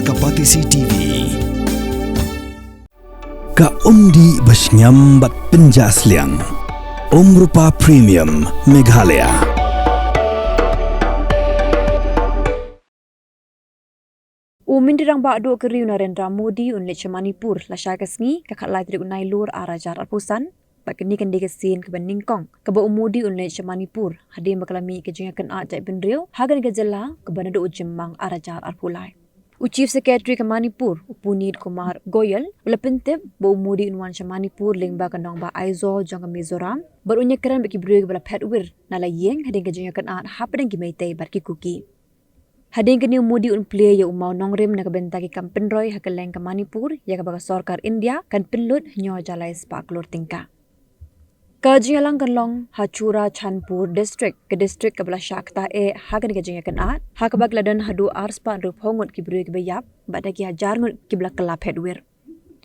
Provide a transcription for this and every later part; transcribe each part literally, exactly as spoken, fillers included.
Ka Patisi T V. Ka umdih ba shngiam bad pynjah sliang. Umrupa Premium Meghalaya. U Myntri Rangbah Duh ka ri u Narendra Modi un leit sha Manipur lashai ka sngi ka khatlai tarik u Nailur ar hajar arphew san. Bad kane kan dei ka sien kaba nyngkong kaba u Modi un leit sha Manipur hadien ba ka la mih ka jingïakynad jaitbynriew ha kane ka jylla kaba naduh u Jymmang ar hajar arphew lai. U Chief Secretary ka Manipur, u Puneet Kumar Goyal, u la pyntip ba u Modi un wan sha Manipur lyngba ka nongbah Aizawl jong ka Mizoram bad un ïakren bad ki briew kiba la phet wir na la ïing hadien ka jingïakynad hapdeng ki Meitei bad ki Kuki. Hadien kane u Modi un plie ïa u mawnongrim na ka bynta ki kam pynroi ha kylleng ka Manipur ïa kaba ka sorkar India kan pynlut hynñiew hajar lai spah klur tyngka. Ka jingïalang kan long ha Churachandpur District, ka district kaba la shah ktah eh ha kane ka jingïakynad, ha kaba ki la don haduh ar spah hynriewphew ngut ki briew kiba ïap bad da ki hajar ngut kiba la kylla phet wir.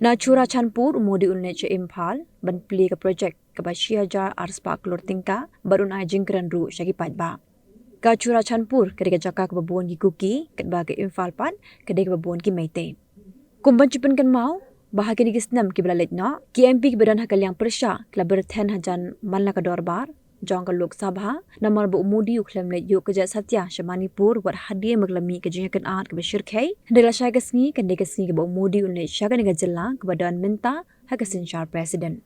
Na Churachandpur u Modi un leit sha Imphal ban plie ka project kaba shi hajar ar spah klur tyngka bad un ai jingkren ruh sha ki paidbah. Ka Churachandpur ka dei ka jaka kaba bun ki Kuki, katba ka Imphal pat ka dei kaba bun ki Meitei. Kum ban shu pynkynmaw ba ha kine ki snem kiba la leit noh, ki M P kiba don ha ka liang pyrshah ki la byrthen hajan man la ka dorbar jong ka Lok Sabha namar ba u Modi u khlem leit ïuh kjat satia sha Manipur wat hadien ba ka la mih ka jingïakynad kaba shyrkhei, hynrei lashai ka sngi kan dei ka sngi kaba u Modi un leit sha kane ka jylla kaba don mynta ha ka synshar President.